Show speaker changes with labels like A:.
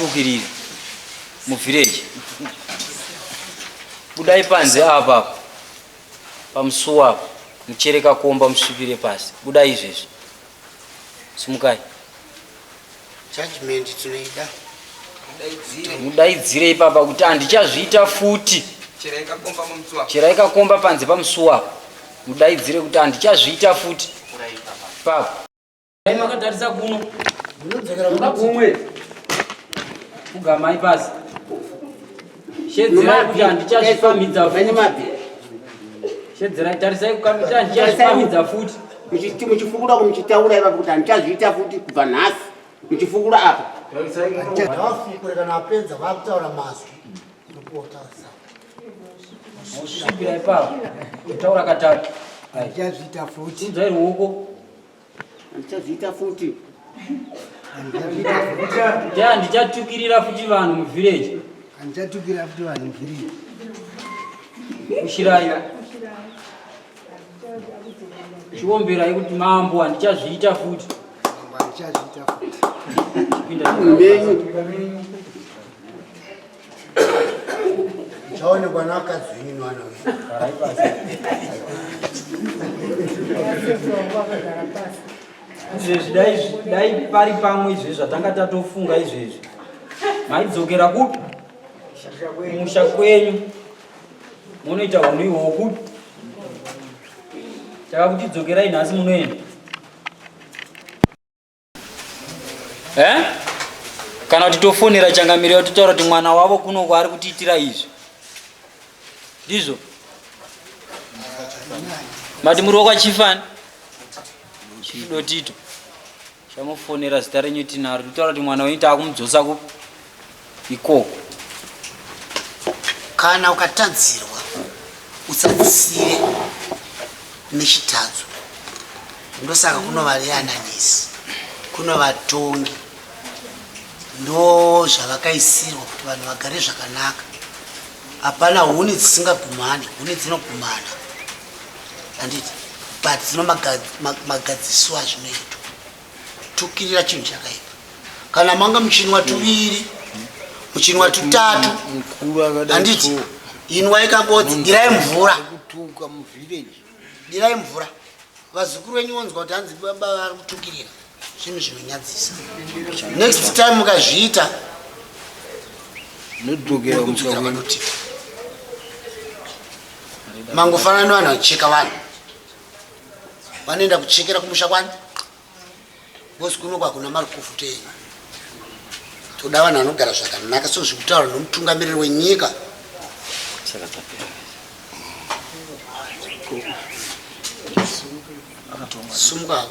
A: Handichatukiriri muvhireji. Budai panze apa apa pamusuwo apa muchere kakomba musvipire pasi. Budai izvezvi. Simukai.
B: Judgment tinoida.
A: Mudaidzire ipapa kuti handichazviita futi. Cherai kakomba panze pamusuwo apa. Mudaidzire kuti handichazviita futi. Ipapo. Dai makatarisa kuno.
B: Munodzokera
A: kumwe. Kugamai pasi. Shedzerai kuti handichazvipamhidza futi. Shedzerai tarisai kukamita handichazvipamhidza futi.
B: Muchifukura muchitaura ipapo kuti handichazviita futi kubva nhasi. Muchifukura apa.
C: Ngavafukure kana apedza vakutaura mazwi. Ndokuotarisa.
A: Mosvibira ipapo. Kutaura katatu.
C: Handichazviita futi.
A: Unzai ruoko.
B: Handichazviita futi.
A: Handichatukirira futi vanhu muvillage.
C: Handichatukirira futi vanhu muvillage.
A: Kushirai. Chiomberai kuti mambo handichazviita futi.
C: Mambo handichazviita futi.
A: Chipinda.
B: Menyu.
C: Chaonekwa nakadzi wenyu mwana uyu.
A: Garai pasi. Izvezvi dai dai pari pamwe izvezvi zvatanga tatofunga izvezvi. Maidzokera kupi? Kumusha kwenyu. Munoita hunhu ihwohwo kupi? Takakuti dzokerai nhasi munoenda. Eh? Kana kuti tofonera changamire totaura kuti mwana wavo kuno kwaari kutiitira izvi. Ndizvo? Mati muri wakwachifani? Chidotito. Chamufonera zita renyu tinaro totaura kuti mwana wenyu taakumudzosa kupi? Ikoko.
B: Kana ukatadzirwa usatsive nechitadzo. Ndosaka kuno vayananisi, kuno vatongi, ndo zvavakaisirwa kuti vanhu vagare zvakanaka. Hapana huni dzisingagumani, huni dzinogumana, handiti? But dzino magadziswa azvinoitwa. Tukirira chinhu chakaipa. Kana manga muchinwa tuviri, muchinwa tutatu, handiti? Inwai kabodzi, dirai mvura. Dirai mvura. Vazukuru venyu vonzwa kuti hanzi baba vari kutukirira. Zvinhu zvinonyadzisa. Next time mukazviita,
D: Munodzokera
B: kudzokera kwanotika. Mangofanana nevanhu vanocheka vanhu. Vanoenda kuchekera kumusha kwani? Because kuno kwakuna marukufuta enyu. Toda vanhu vanogara zvakanaka so zvekutaura nomutungamiriri wenyika. Sumuka.